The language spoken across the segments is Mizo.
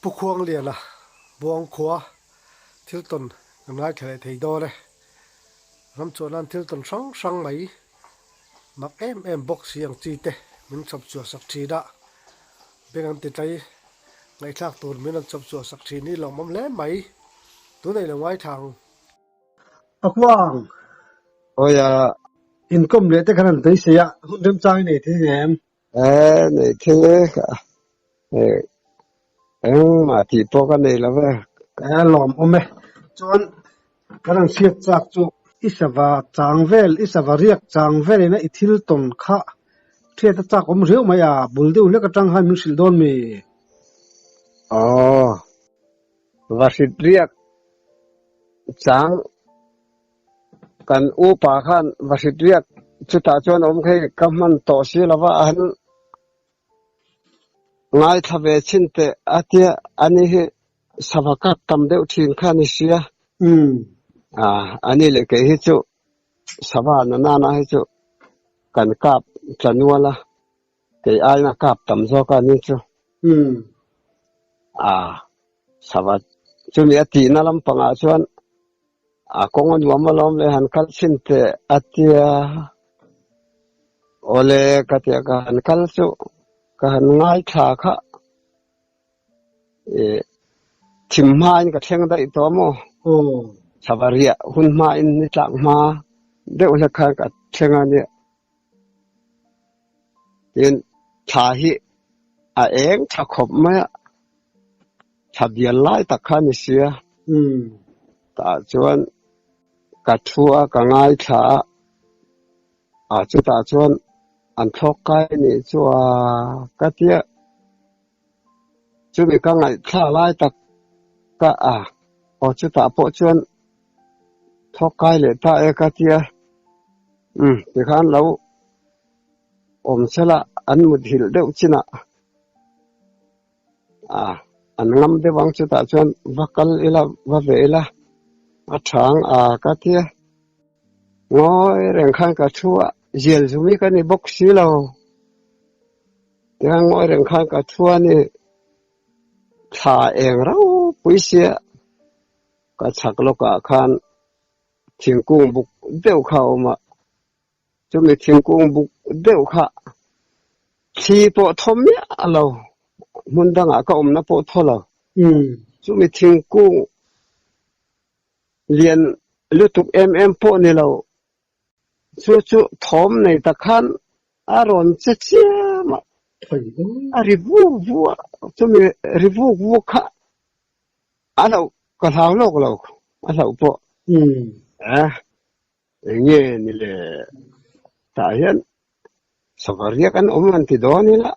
Pu Khuangliana Buangkhua thil tawn kan ngaithla leh thei dawn e. Ram chuahnan thil tawn hrang hrang mai mak em em bawk si ang chi te min chhawp chhuah sak thin a, bank an ti tlai ngaihthlak tur min rawn chhawp chhuah sak thin hi lawmawm hle mai. Tunei lo ngaithla ang. A khuang. Awi a. Inkawm leh te khan an beisei a, hun remchang i nei thei em? E, nei thei e, engmah tih pawh ka nei lo ve. E, lawmawm e. Chuan kan han hriat chak chu i sava chang vel, i sava riak chang velin a i thil tawn kha hriat a chak awm riau mai a, bul deuh hlek atang khan min hrilh dawn mi? Aw, va hrit riak chang Kan upa khan va hrit riak chutah chuan awm khi ka hman tawh si lova a han ngaithla ve chhin teh a tia ani hi sava kap tam deuh thin kha a ni sia. Ani leh kei hi chu sava na nana hi chu kan kap tla nual a, kei aiin a kap tam zawk a ni chu. Sava chumi a tihna lampangah chuan a kawng a nuam alawm le han kal chhin teh a tia. Awle ka tia ka han kal chu ka han ngaithla kha eh thim hmain ka thleng daih tawh maw. Sava riah hun hmain ni tlak hma deuh hlek khan ka thleng a nia. Tin, thla hi a eng tha khawp mai a, thla bial lai tak kha a ni sia. Tah chuan ka thu a, ka ngaithla a, a chutah chuan an thlawk kai nih chu a ka tia. Chumi ka ngaihthla lai tak ka a, aw chutah pawh chuan thlawk kai leh ta e ka tia. Umm tikhan lo awm sela an muthilh deuh chinah a an ngam deuh ang chutah chuan va kal ila va ve ila a thang a ka tia. Ngawi reng khan ka thu a, zial zumi ka ni bawk si lo. Tiang ngawi reng khan ka thu a ni. Thla eng ropui sia ka chhak lawkah khan thingkung buk deuh kha a awm a, chumi thingkung buk deuh kha thli pawh thaw miah lo, hmun dangah ka awmna pawh thaw lo, chumi thingkung lian lutuk em em pawh ni lo, chu chu thawm nei tak khan a rawn che chiam a, a ri vuk vuk a, chumi ri vuk vuk kha A hlauh ka hlau lawk lo, a hlauh pawh. Eh, eng nge ni le? Tah hian sava riak an awm an ti dawn ila,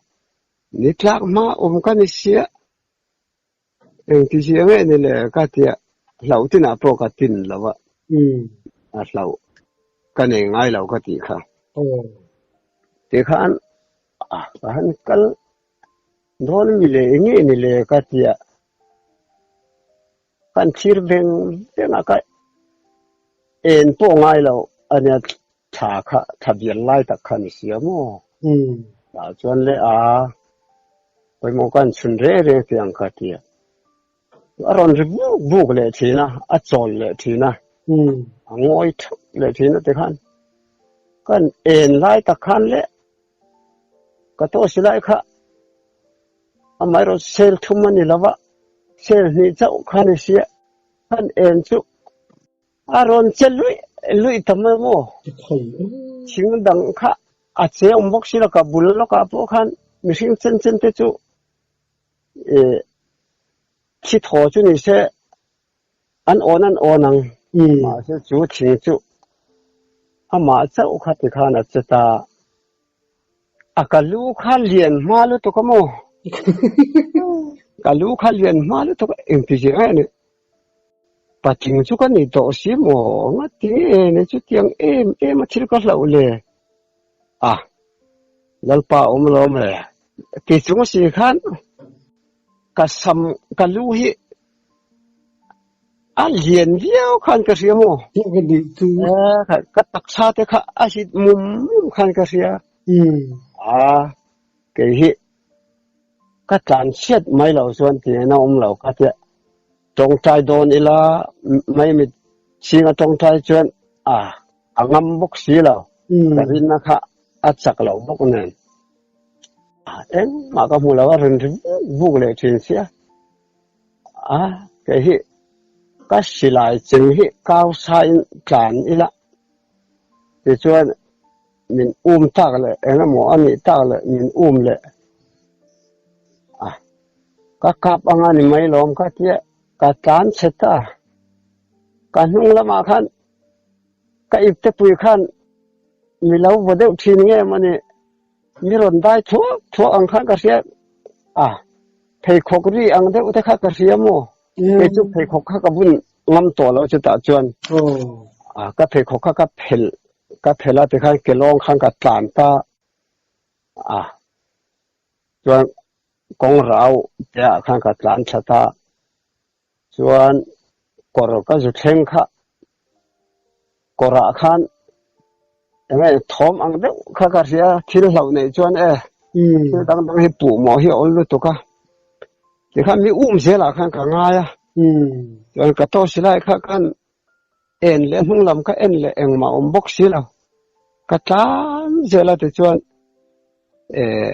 ni tlak hma awm ka ni sia. Eng ti zia nge ni le ka tia, hlauh tinah pawh ka tin lo a, a hlauh ka nei ngai lo ka tih kha. Tikhan ka han kal Dawn mi le eng nge ni le ka tia kan thlir veng veng a ka en pawh ngai lo ania thla kha thla bial lai tak kha ni sia maw tah chuan le a pawimawh kan chhun reng reng tih ang ka tia a rawn ri vuk vuk leh thin a a chawl leh thin a a ngawi theuh leh thin a tikhan kan en lai tak khan le. Ka tawh si lai kha amaherawh sel thum a ni lo va, sel hnih chauh kha ni sia, kan en chu a rawn che luih luih ta mai maw? Thing dang kha a che awm bawk si lo, ka bul lawkah pawh khan mihring chen chen te chu ih thi thaw chu ni se An awn an awn ang. Mahse chu thing chu amah chauh kha ti khan a che ta. A ka lu kha lian hma lutuk a maw? Ka lu kha lian hma lutuk a, engti zir nge ni? Patling chu ka ni tawh si maw? Ngati nge ni chutiang em em a thil ka hlauh le? A, Lalpa awm lawm le. Ti chung si khan ka sam ka lu hi A lian viau khan ka hria maw? Ka duh chu. Ka taksa te kha a hit mum mum khan ka hria. A, kei hi Ka tlan chhiat mai lo chuan tihna awm lo ka tia. Tawngtai dawn ila maimit chhinga tawngtai chuan a a ngam bawk si lo. Ka rinna kha a chak lo bawk nen. Engmah ka hmu lo a rawn ri vuk vuk leh thin sia. A kei hi ka silai cheng hi kau sain tlan ila tichuan min um tak leh eng emaw a nih tak leh min um leh a ka kap anga ni mai lawm ka tia ka tlan chhe ta ka hnung lamah khan ka ipte pui khan mi lo vaw deuh thin nge maw ni mi rawn dai thuak thuak ang khan ka hria a pheikhawk ri ang deuh te kha ka hria maw kei chu pheikhawk kha ka bun ngam tawh lo chutah chuan a ka pheikhawk kha ka phelh ka phelh a tikhan ke lawng khan ka tlan ta a chuan kawng rau te ah khan ka tlan thla ta chuan kawr ka zu thleng kha kawrah khan enge thawm ang deuh kha ka hria thil hlauh neih chuan e thil dang dang hi puh mawh hi a awl lutuk a tikhan mi um zelah khan ka ngai a chuan ka tawh silai kha khan en leh hnung lam kha en leh engmah awm bawk si lo ka tlan zel a tichuan eh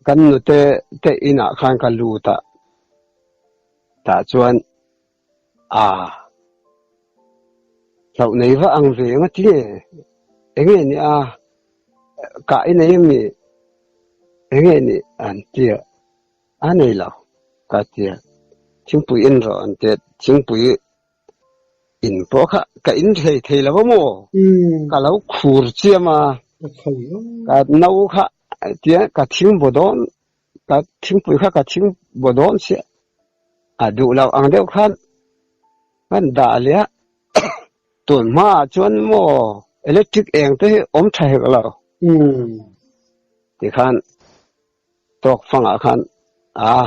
kan nute te inah khan ka lut a tah chuan a hlauh nei va ang ve nga ti nge enge ni a kah i nei ami enge ni an tia a nei lo ka tia thingpui in rawh an tia thingpui In pawh kha ka in hlei thei lo a maw? Ka lo khur chiam a, ka no kha tia ka thing baw dawn, ka thingpui kha ka thing baw dawn chiah. A duh loh ang deuh khan kan dah leh a, tun hmaah chuan maw electric eng te hi awm tha hek lo. Tikhan Tawk fangah khan a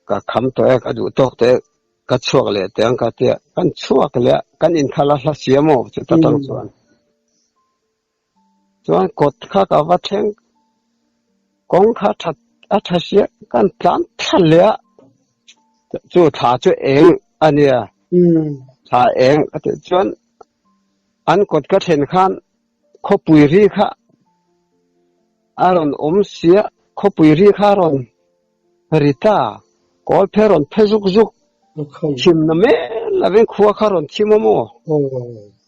ka kham tawh e, ka duh tawk teh e, ka chhuak leh teh ang ka tia, kan chhuak leh a, kan inkhal a hla sia maw chuta tang chuan. Chuan kawt kha ka va thleng, kawng kha tha a tha sia, kan tlan thla leh a, chu thla chu eng a nia, thla eng a tih chuan an kawt ka thlen khan khawpui ri kha a rawn awm sia, khawpui ri kha a rawn ri ta, kawl phe rawn phe zuk zuk, thim na mel lovin khua kha rawn thim a maw?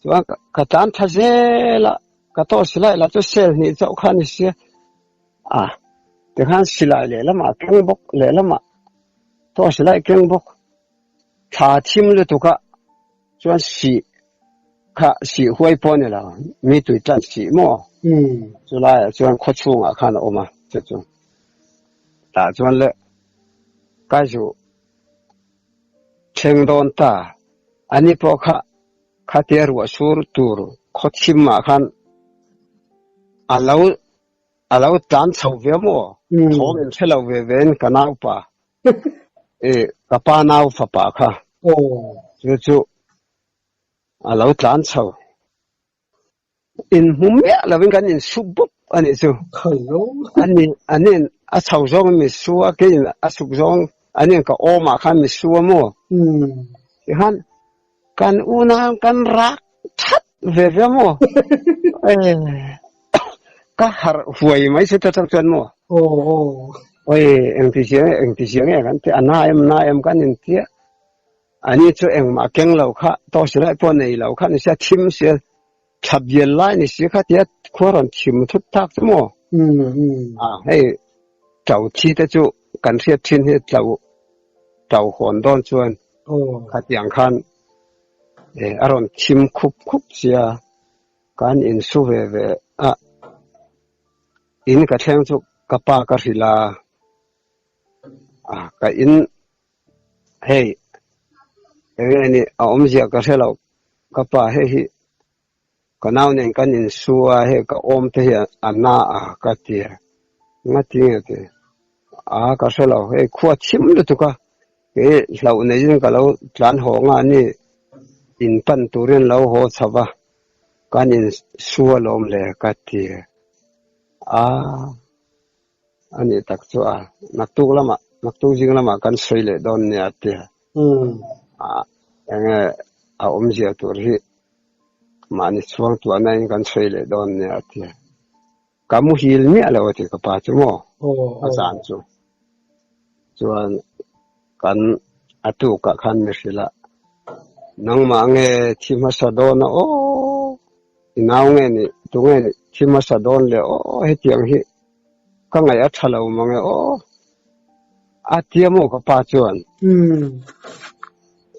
Chuan ka tlan tha zel a, ka tawh silai lah chu sel hnih chauh kha a ni sia, a tikhan silai lehlamah keng bawk, lehlamah tawh silai keng bawk, thla thim lutuk a. Chuan sih kha sih huai pawh a ni lo, mi tui tlan sih maw? Chu laiah chuan khaw chhungah khan a awm a, chu chu. Tah chuan le ka zu thleng dawn ta, ani pawh kha khatia ruah sur tur khaw thimah khan a lo a lo tlan chho ve maw? Thawm in hre lo ve vein ka naupa E, ka pa nau fapa kha chu chu a lo tlan chho. Inhmu miah lovin kan insu bup a nih chu. Ani anin a chho zawng mi su a, keiin a suk zawng anin ka awmah khan mi su a maw? Tikhan kan unau kan rak that ve ve maw? E, ka harh huai mai chu ta tang chuan maw? Oi, engti zia nge, engti zia nge kan ti, a na em, na em kan inti a. Ani chu engmah keng lo kha, tawhsilai pawh nei lo kha ni sia, thim sia, thla bial lai ni si kha tia khua rawn thim thut tak chu maw? A, hei to thi te chu kan hriat thin hi tlo to hawn dawn chuan khatiang khan a rawn thim khup khup sia, kan insu ve ve a. In ka thleng chu ka pa ka hrilh a, a ka in hei eng nge ni a awmzia ka hre lo ka pa hei hi ka nau nen kan insu a hei ka awm te hi a na a ka ti a ngati nge ti a ka hre lo hei khua thim lutuk a kei hlauh neiin ka lo tlan haw nga ni in pan turin lo haw chho va. Kan in su alawm le ka ti a. A nih tak chu a, naktuk lamah, naktuk zing lamah kan sawi leh dawn nia a ti a. Enge a awmzia tur hi mahni chhuang tuahna in kan sawi leh dawn nia a ti a. Ka muhil miah lo a ti ka pa chu maw a zan chu. Chuan kan a tukah khan mi hrilh a, nangmah nge thi hmasa dawn a aw, i nau nge nih, tunge nih thi hmasa dawn le aw hetiang hi ka ngaih a tha lo mang e aw a tia maw ka pa chuan.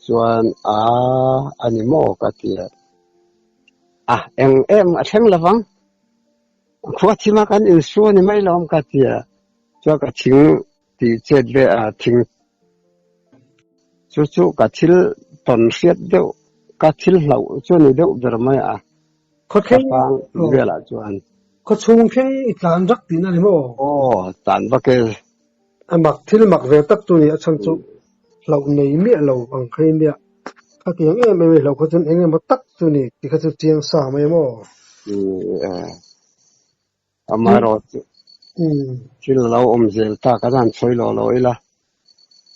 Chuan a a ni maw ka ti a, a eng em a thleng lovang. Khua thima kan insu a ni mai lo ka ti a, chuan ka thing tih chet ve a thing chu chu ka thil tawn hriat deuh ka thil hlauh chu a ni deuh ber mai a, ka hrang tih velah chuan. Khawchhung thleng i tlan rak tihna a ni maw? Aw, tlan vak e. A mak thil mak ve tak chu ni a chhan chu hlauh nei miah lo ang kha i nia. Khatiang em em i hlauh kha chuan eng emaw tak chu ni tih kha chu chiang sa mai maw? Amaherawhchu thil a lo awm zel ta kan han sawi lo lo ila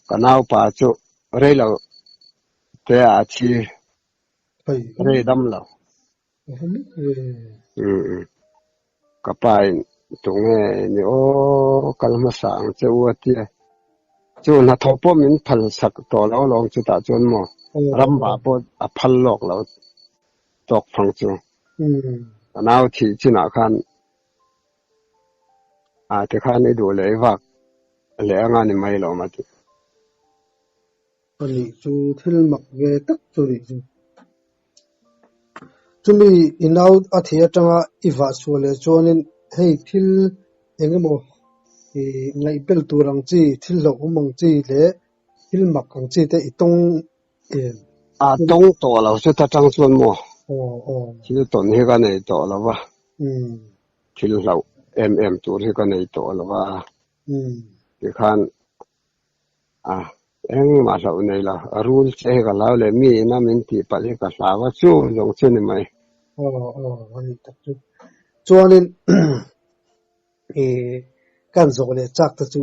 ka naupa chu rei lo te ah a thi rei dam lo. Ka pa in tunge ni aw kal hmasa ang che u a ti a, chu hnathawh pawh min phal sak tawh lo alawm chutah chuan maw ramba pawh a phal lawk lo tawk phang chu. Ka nau thih chinah khan a tikhan i duh leh i vak leh anga ni mai lo ma ti. A nih chu thil mak ve tak chu nih chu. Chumi i nau a thei atanga i vah chhuah leh chuanin hei thil eng emaw ngaihbel tur ang chi, thil hlauhawm ang chi leh thil mak ang chi te i tawng em? A tawng tawh lo chu ta tang chuan maw thil tawn hi ka nei tawh lo va, thil hlauh em em tur hi ka nei tawh lo va, tikhan A, engmah hlauh nei lo, a rul che hi ka hlau leh mi ina min tih palh hi ka hlau a, chu zawng chu ni mai. Aw aw a ni tak chu. Chuanin i kan zawh leh chak te chu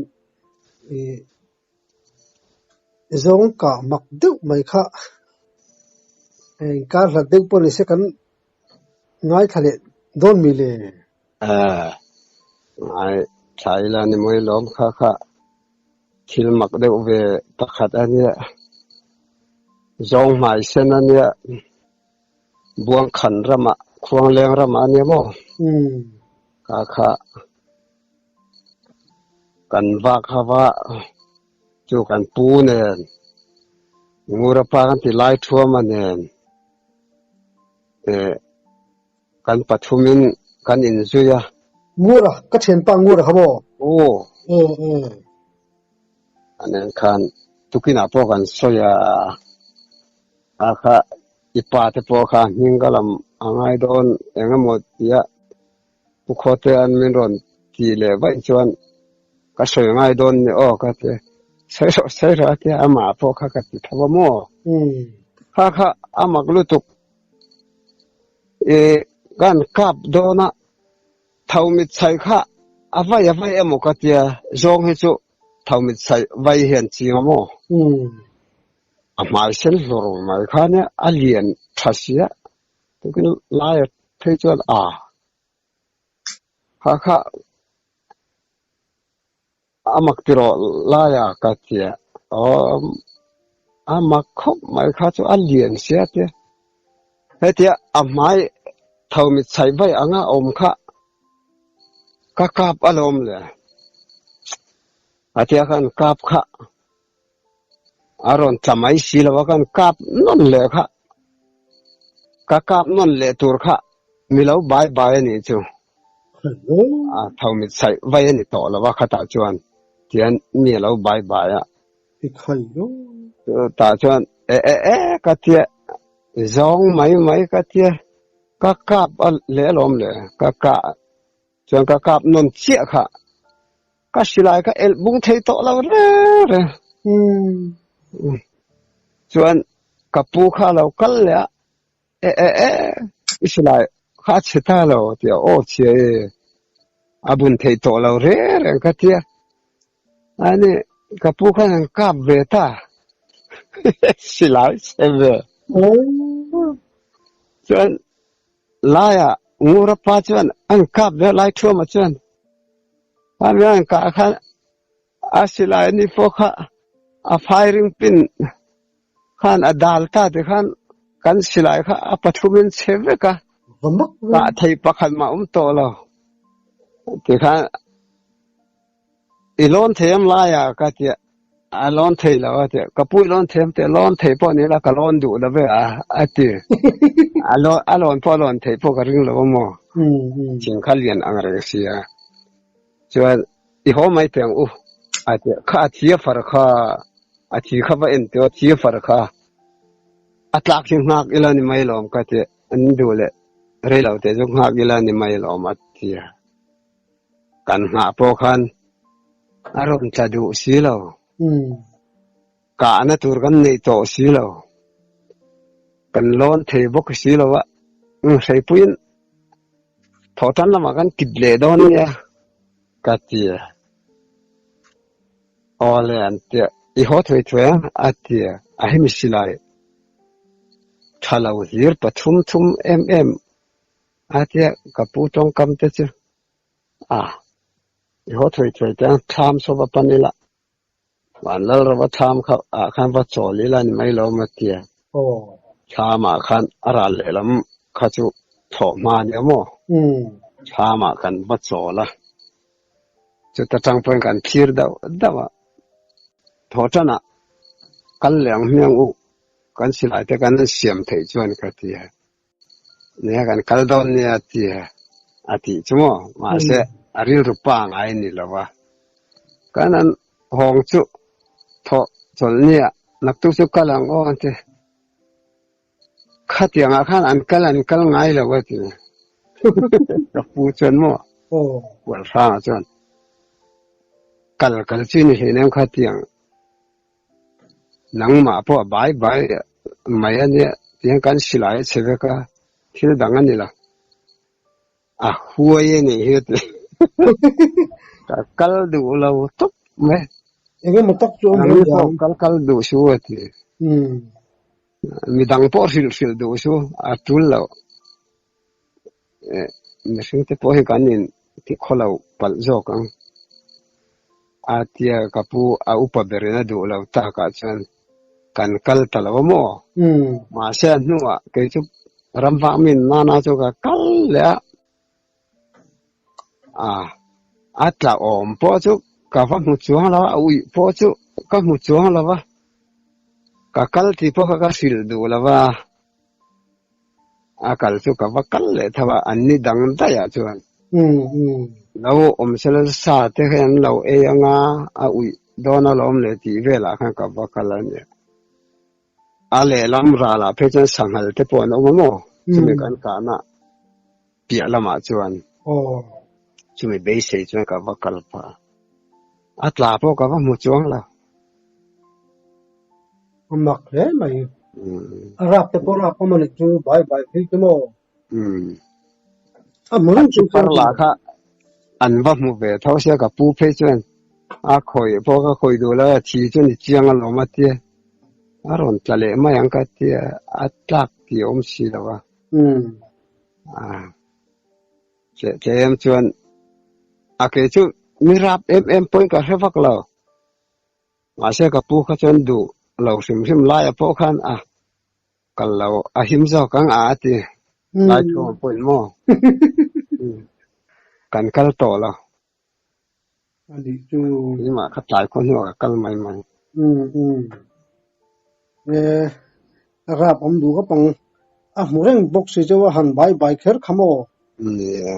i zawng kah mak deuh mai kha inkar hlat deuh pawh ni se kan ngaithla leh dawn mi le? Ngai thla ila ni mawi lawm kha kha thil mak deuh ve pakhat a nia, zawng hmai sen a nia, Buangkhan ramah Khuangleng ramah a nia maw? Kha kha kan vak hava chu kan pu nen Ngurapa kan ti lai thuama nen eh Kan pathumin kan inzui a. Ngura, ka thianpa Ngura kha maw? Aw. A nen khan tukinah pawh kan sawi a, a kha i pa te pawh kha hming ka lam a ngai dawn eng emaw tia Pu Khawte an min rawn ti leh vaih chuan ka sawi ngai dawn ni aw ka ti. Sawi rawh sawi rawh a tia amah pawh kha ka ti tho a maw? Kha kha a mak lutuk. I kan kap dawn a, tho mit chhai kha a vai a vai emaw ka tia, zawng hi chu tho mit chhai vai hian ching a maw? A hmai sen hlur mai kha nia a lian tha sia, tukin laia phei chuan a kha kha A mak tiraw laia ka tia aw a mak khawp mai kha chu a lian sia tia hetia a hmai tho mit chhaih vaih anga awm kha ka kap alawm le a tia khan kap kha a rawn tla mai si lo a khan kap nawn leh kha ka kap nawn leh tur kha mi lo bai bai a nih chu. A tho mit saih vai a ni tawh lo a khatah chuan tian mi a lo bai bai a. Tah chuan e e e ka tia zawng mai mai ka tia ka kap a leh alawm le ka kah chuan ka kap nawn chiah kha ka silai ka elh bung thei tawh lo reng reng. Chuan ka pu kha a lo kal leh a E e e, i silai kha a chhe ta lo tia aw chhia e. A bun thei tawh lo reng reng ka tia. Ani ka pu khan an kap ve ta. Silai chhe ve. Chuan laia Ngura pa chuan an kap ve lai thuama chuan. Khami an kah khan a silai ni pawh kha a firing pin khan a dal ta ti khan kan silai kha a pathumin chhe vek a. Kah thei pakhat mah awm tawh lo. Ti khan I lawn thei em lai a ka ti a, a lawn thei lo a ti a, ka pu i lawn thei em ti a, lawn thei pawh ni la ka lawn duh lo ve a a ti. A lawn a lawn pawh a lawn theih pawh ka ring lo a maw. Thing kha lian ang reng si a. Chuan i haw mai teh ang u a ti a, kha a thi a far kha a thi kha va en teh aw, thi a far kha a tlak hi nghak ila ni mai lawm ka ti a, an duh leh rei lo teh chu nghak ila ni mai lawm a ti a. Kan nghah pawh khan a rawn tla duh si lo. Kahna tur kan neih tawh si lo. Kan lawn thei bawk si lo a. Hreipuiin thawhtan lamah kan kit leh dawn nia ka ti a. Aw le an ti a. I haw thuai thuai ang a ti a. A hemi silai tha lo hlir pathum thum em em A tia ka pu tawngkam te chu a i haw thuai thuai te ang thlam saw va pan ila van lal rova thlam kha ah khan va chawl ila ni mai lo ma tia thlam ah khan a ral lehlam kha chu thlawh hma nia maw thlam ah kan va chawl a chuta tang pawhin kan thlir deuh deuh a thaw tan ah kal leh ang hmiang u kan silai te kan siam theih chuan ka ti a. Nia kan kal dawn nia ti a tih chu maw mahse a rilru pangai a ni lo va. Kan an hawng chu thawh chawlh nia naktuk chu kal ang aw an ti. Khatiangah khan an kal an kal ngai lo a ti. Ka pu chuan maw Hualhrangah chuan kal kal chi ni hleinem khatiang. Nangmah pawh a bai bai mai a nia tihian kan silai a chhe vek a, thil dang a ni lo. A huai a nih hi a ti. Ka kal duh lo tawp mai. Engemaw tak chu a awm Nangni pawh kal kal duh su a ti. Midang pawh hrilh hrilh duh su a tul lo. Mihring te pawh hi kan in ti khaw lo palh zawk ang. A tia ka pu a upa berin a duh lo takah chuan kan kal ta lo a maw? Mahse a hnuah kei chu ram vak min nana chu ka kal leh a, a a tla awm pawh chu ka va hmu chuang lo a, a uih pawh chu ka hmu chuang lo va, ka kal tih pawh kha ka hrilh duh lo va. A kal chu ka va kal leh tho a, an ni dang daih ah chuan lo awm sela sa te kha an lo ei anga a uih dawn alawm leh tih velah khan ka va kal a nia. A lehlam ralah phei chuan sanghal te pawh an awm a maw? Chumi kan kahna piah lamah chuan chumi beisei chuan ka va kal phah a, a tla pawh ka va hmu chuang lo. A mak hle mai. A rap te pawh rap awm a ni chu bai bai phei chu maw? A hmu reng chu Far lah kha an va hmu ve tho sia ka pu phei chuan a khawih pawh ka khawih duh lo a thi chu ni chiang alawm a tia a rawn tla leh mai ang ka tia a tlak tih a awm si lo a. Tlem chuan a kei chu mi rap em em pawhin ka hre vak lo. Mahse ka pu kha chuan duh lo hrim hrim laia pawh khan a kal lo a him zawk ang a a ti. Lai thu ang pawhin maw kan kal tawh lo. A nih chu. Keimah kha tlai khaw hnuah ka kal mai mai. E, a rap awm duh khawp ang. A hmu reng bawk si chu a han bai bai kher kha maw? Nia.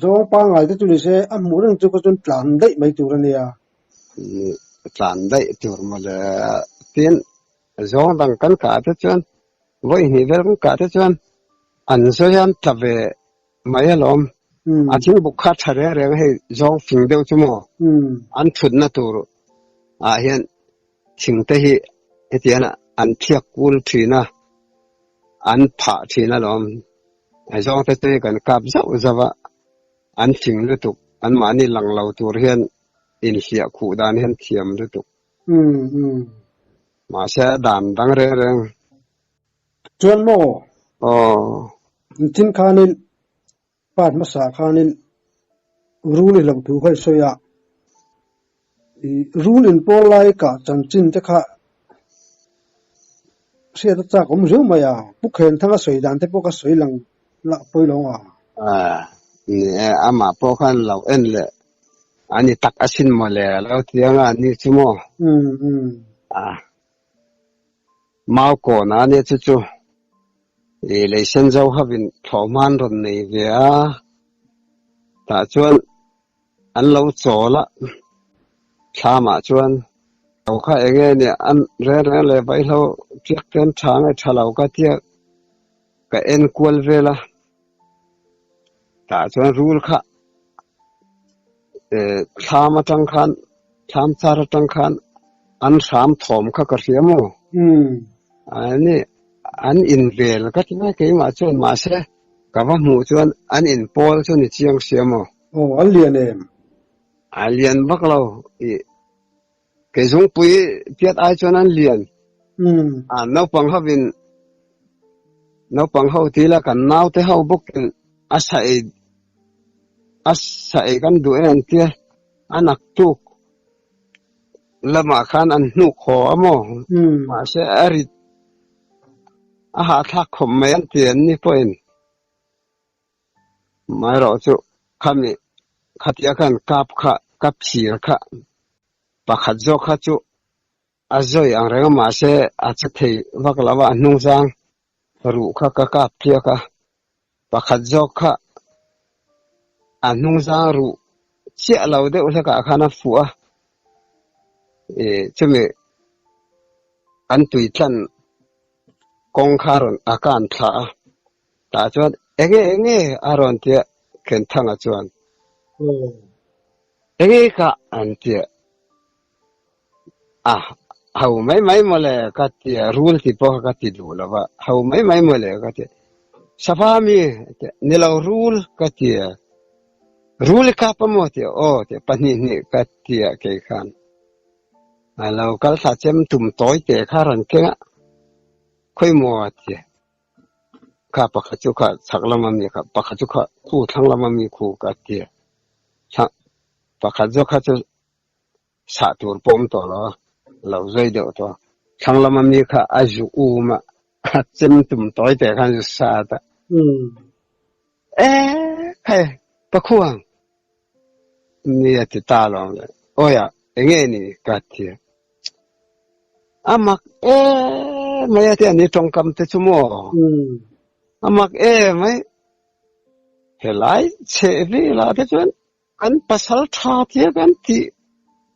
Zawng pangngai te chu ni se a hmuh reng chu kha chuan tlan daih mai tur a nia. Tlan daih tur mawle. Tin, zawng dang kan kah te chuan vawi hnih vel kan kah te chuan an zawi an tla ve mai alawm. A thingbuk kha tha reng reng hei zawng fing deuh chu maw an thutna tur ah hian thing te hi hetiang an thiak kul thin a, an phah thin alawm. Zawng te chu kan kap zauh zauh a, an fing lutuk. Anmahni lang lo tur hian inhliah khuh dan hian thiam lutuk. Mahse a dan dang reng reng. Chuan maw? Aw. Engtin khanin part hmasa khanin rul i hlauh thu kha i sawi a, i rul inpawl lai kah chanchin te kha hriat a chak awm riau mai a, Pu Khenthanga sawi dan te pawh kha sawi lang lah pawi lo ang a. Ni e, amah pawh khan lo en leh a ni tak asin mawle a lo ti ang a, ni chu maw? Mau kawn a nia chu chu i lei sen zo hovin thlawhhma an rawn nei ve a, tah chuan an lo chawl a, thlamah chuan lo kha eng nge nia an reng reng leh vaihlo tiak te an tha nge tha lo ka tia ka en kual vel a, tah chuan rul kha thlam atang khan thlam char atang khan an hram thawm kha ka hria maw ani an in vel ka ti mai keimah chuan mahse ka va hmuh chuan an in pawl chu ni chiang sia maw. Aw an lian em? A lian vak lo i Keizungpui piat ai chuan an lian. A naupang hovin naupang ho ti ila kan naute ho bawkin a sa ei a sa ei kan duh em tia a naktuk lamah khan an hnuk haw a maw mahse a rit a hahthlak khawp mai an ti an ni pawhin. Amaherawh chu khami khatia khan kap kha ka phir kha pakhat zawk kha chu a zawi ang reng a mahse a che thei vak lo a, a hnungzang ruh kha ka kap tliak a, pakhat zawk kha a hnungzang ruh chiah lo deuh hlekah khan a fuh a, ih chumi an tui tlan kawng kha a rawn a kan thlah a. Tah chuan enge enge a rawn ti a, Kenthanga chuan enge ka an ti a, a ho mai mai mawle ka ti a, rul ti pawh kha ka ti duh lo va, ho mai mai mawle ka ti a, sava mi a ti a, ni lo rul ka ti a, rul i kap a maw ti a, aw ti a, pahnih hnih ka ti a kei khan a lo kal thla chem tum tawi te kha a rawn keng a, khawi maw a ti a. Kha pakhat chu kha chhak lama mi kha pakhat chu kha khu thlang lama mi khu ka ti a. Thlang pakhat zawk kha chu sah tur pawh awm tawh lo a, lo zui deuh tawh a. Thlang lama mi kha a zu um a, a chem tum tawi teh khan zu sat a. E khai pakhuang mi a ti ta lo ang le. Awi a, enge ni ka ti a. A mak em mai a ti a ni tawngkam te chu maw? A mak em mai. Helai chheh velah te chuan kan pasal tha tia kan tih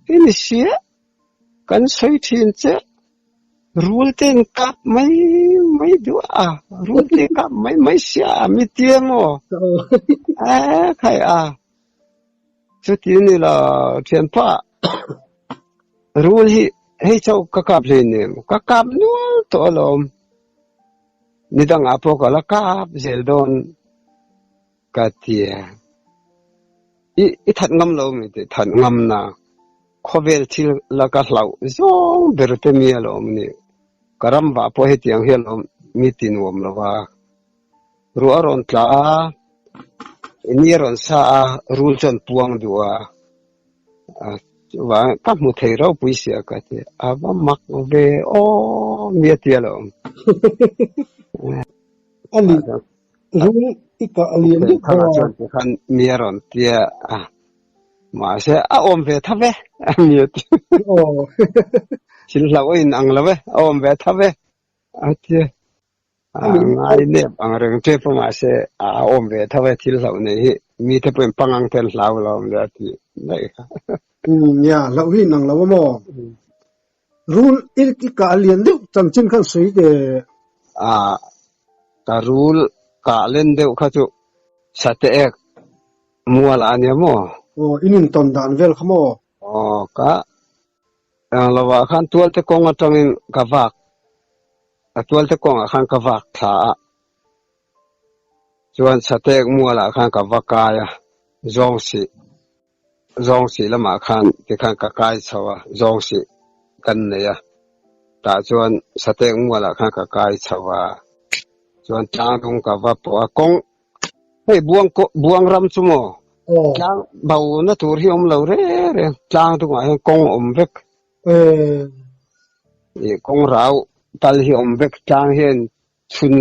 hi ni sia, kan sawi thin che. Rul te in kap mai mai duh a, rul te kap mai mai sia a mi tia maw? E khai a. Chuti ni lo thianpa rul hi hei chauh ka kap hlei nem, ka kap nual tawh alawm. Nidangah pawh ka la kap zel dawn ka ti a. I i that ngam lo mi tih that ngam na khawvel thil la ka hlauh zawng ber te mi alawm ni. Ka ram vah pawh hetiang hi alawm mi ti nuam lo va. Ruah a rawn tla a, ni a rawn sa a, rul chuan puang duh a, chuvang ka hmu thei ropui sia ka ti, a va mak ve aw mi a ti alawm. A ni, rul i kah a lian deuh kha. Chuan ti khan mi a rawn ti a, mahse a awm ve tha ve mi a ti. Thil hlauh a inang lo e, a awm ve tha ve a ti a. A ngai nep ang reng tep a mahse a awm ve tho e thil hlauh nei hi mite pawhin pangang ten hlau lo awm le a ti daih kha. Umm nia hlauh hi inang lo a maw? Rul i kah lian deuh chanchin khan sawi teh. A ka rul kah len deuh kha chu sate ek mual a nia maw? Aw in intawn dan vel kha maw? Aw ka Eng lovah khan tualte kawng atangin ka vak a, tualte kawngah khan ka vak thla a, chuan Satek mualah khan ka va kai a, zawng sih. Zawngsih lamah khan tikhan ka kai chho a, Zawngsih kan nei a, tah chuan Satek mualah khan ka kai chho a, chuan tlangdung ka va pawh a, kawng hei buang buang ram chu maw tlang bo na tur hi awm lo reng reng, tlangdungah hian kawng awm vek. Ih kawng rau tal hi awm vek, tlang hian chhun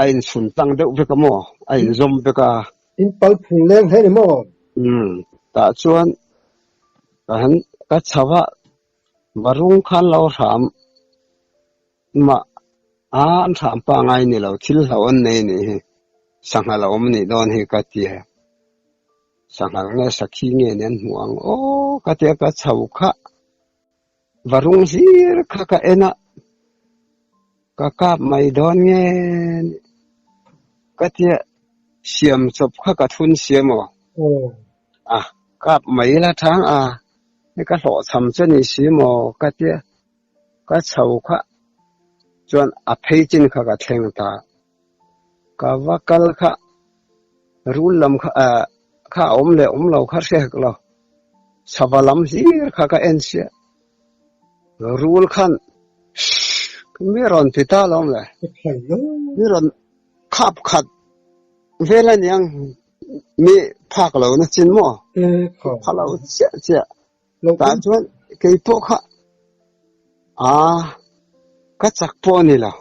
a inchhun tlang deuh vek a maw? A inzawm vek a. In pal phung leng hle ni maw? Umm, tah chuan ka han ka chho a, varung khan lo hram mah a an hram pangai ni lo, thil hlo an nei nih hi, sangha lo awm nih dawn hi ka ti a, sangha nge sakhi nge ni an hmuh ang aw ka ti a, ka chho kha. Varung hlir kha ka en a, ka kap mai dawn nge ni ka tia siam chawp kha ka thun sia maw? A kap mai la thang a, hei ka hlawhchham chu ni si maw ka tia ka chho kha chuan a phei chin kha ka thleng ta, ka va kal kha rul lam kha ah kha a awm leh awm lo kha hre hek lo, sava lam hlir kha ka en sia, rul khan mi rawn ti ta lo le, mi rawn khap khat vel a niang mi phak lo na chin maw, pha lo chiah chiah. Tah chuan kei pawh kha aa ka chak pawh a ni lo.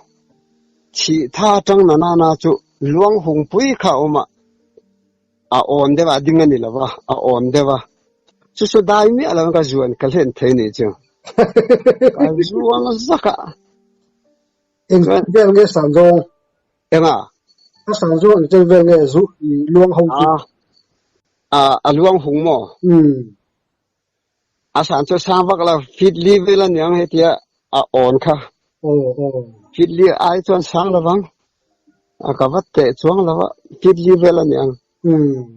Thih tha atang na nana chu luang hung pui kha a awm a, a awn deuh a, a ding a ni lo va, a awn deuh a. Chu chu dai miah lo in ka zuan ka hlen thei ni chu. Ka zuang zak a. Eng vel nge san zawng? Enga? A san zawng eng chen vel nge zu luang ho chu? Aa, a luang hung maw? Umm. A san chu sang vak lo, feet li vel a niang hetia a awn kha. Feet li ai chuan sang lovang, a ka va teh chuang lo a, feet li vel a niang.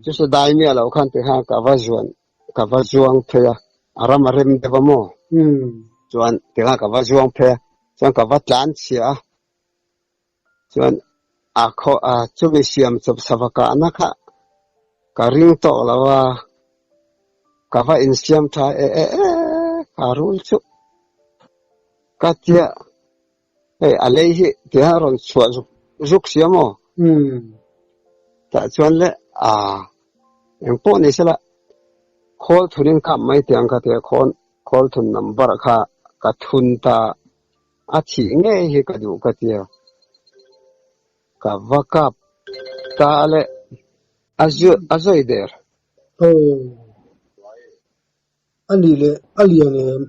Chu chu dai miah lo khan tikhan ka va zuan, ka va zuang phei a, a ram a rem deuh a maw? Chuan tikhan ka va zuang phei a, chuan ka va tlan chhia a, Chuan a khaw a chumi siam chawp sava kahna kha ka ring tawh lo a, ka va insiam tha e e e ka rul chu ka tia hei a lei hi tia a rawn chhuah zuk zuk sia maw? Tah chuan le a engpawh ni sela khawl thunin kap mai tiang ka tia khawn khawl thun number kha ka thun ta. A thih ngei hi ka duh ka tia. Ka va kap ta le a a zawi der. Aw. A nih leh a lian em?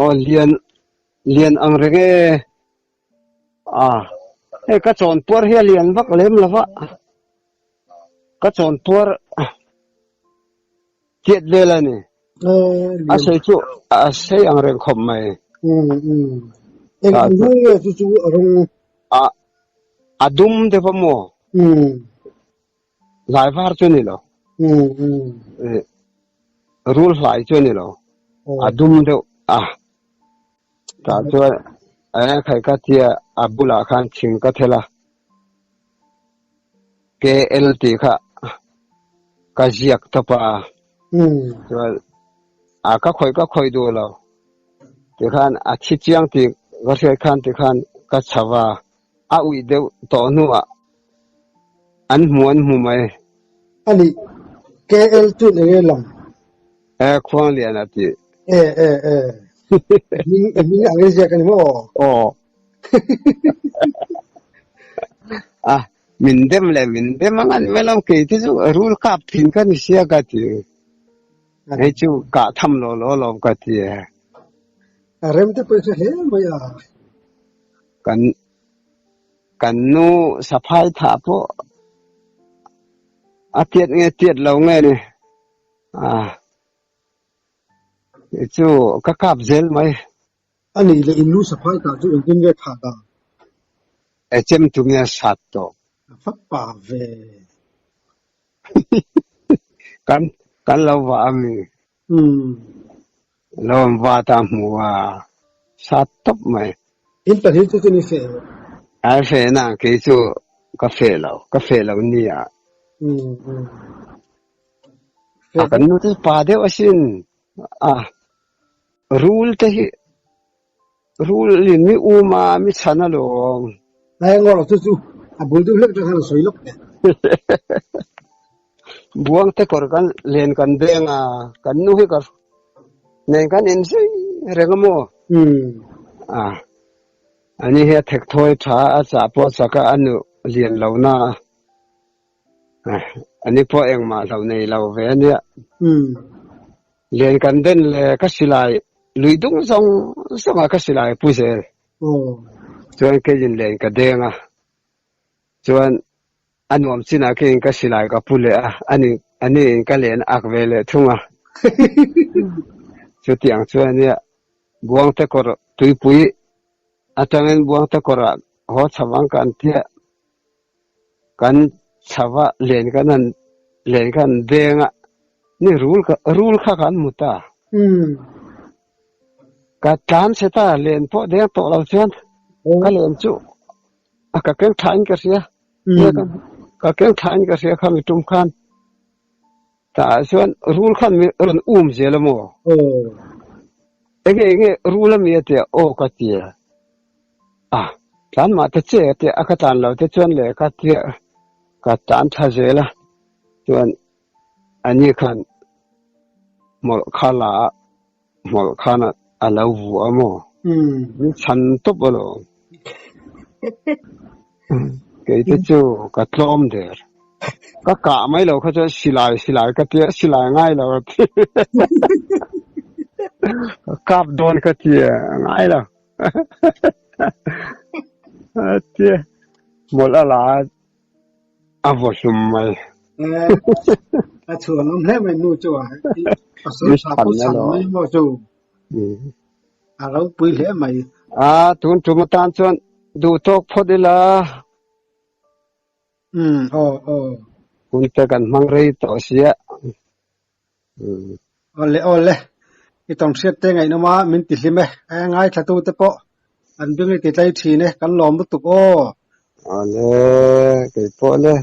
Aw lian lian ang reng e. A hei ka chawnpuar hi a lian vak lem lo va. Ka chawnpuar Tiat vel a ni. A sei chu a sei ang reng khawp mai. Eng ang rawng nge chu chu a rawng? A a dum deuh a maw? Hlai var chu a ni lo. Rul hlai chu a ni lo. A dum deuh a. Tah chuan khai ka tia a bulah khan thing ka thel a. KL tih kha ka ziak tawp a. Chuan a ka khawih ka khawih duh lo. Tikhan a thi chiang tih ka hriat khan tikhan ka chho a. A uih deuh tawh hnuah an hmu an hmu mai. A nih, KL chuan eng nge lang? E, Khuanglian a ti. E, e, e. Hming, hming ang i ziak a ni maw? Aw. A, min dem le min dem ang an mai lo, kei te chu rul kap thin ka ni sia ka ti. Hei chu kah tham lo lo lawm ka ti e. A rem te pawh chu hle mai a. Kan kan nu saphai thah pawh a tiat nge tiat lo nge ni. A chu ka kap zel mai. A nih leh in nu saphai tah chu engtin nge thah dan? E chem tu nge sat tawh? A va pa ve. Kan kan lo va a mi. Lo an va ta hmu a sat tawp mai. In pahnih chu chu ni feh lo. Ai feh na kei chu ka feh lo ka feh lo nia. A kan nu te pa deuh asin a rul te hi rul in mi um a mi chhan alawm. Lai ngaw lo chu chu a bul deuh hlek atang khan a sawi lawk teh. Buang te kawr kan len kan deng a kan nu hi ka nen kan in zui reng a maw? A ani hi a thek thawi tha a chah pawh a chak a a nu lian lo na a. Ani pawh engmah hlo nei lo ve a nia. Len kan den le ka silai lui dung zawng zawng a ka silai pu zel. Chuan keiin len ka deng a. Chuan a nuam chinah keiin ka silai ka pu leh a, ani ani in ka len ak ve leh thung a. Chutiang chuan a nia Buangte kawr tuipui atangin Buangte kawrah haw chho ang kan tia. Kan chhava len kan han len kan han deng a, ni rul kha rul kha kan hmu ta. Ka tlan chhe ta len pawh deng tawh lo chuan ka len chu a ka keng tha in ka hria. Ka keng tha in ka hria kha mi tum khan. Tah chuan rul khan mi rawn um zel a maw? Enge enge rul a mi a tia aw ka ti a. A tlan mah ta che a tia a ka tlan lo te chuan le ka tia ka tlan tha zel a. Chuan ani khan hmawlh kha la a hmawlh khan a lo vuah a maw? Min chhan tawp alawm. Kei te chu ka tlawm der. Ka kah mai lo kha chuan silai silai ka tia silai ngai lo a ti. Ka kap dawn ka tia ngai lo. A tia mawlh a la a a vaw hlum mai. A chhuan awm hle mai nu chu a pasal tha pawh chhan mai maw chu. A ropui hle mai. A tun tum atan chuan duh tawk phawt ila. Umm aw aw. Hun te kan hmang rei tawh sia. Umm. Awle awle. I tawng hriat te ngaihnawm a min ti hlim e. A ngaithla tu te pawh an beng i ti tlai thin e. Kan lawm lutuk aw. Awle keipawh le.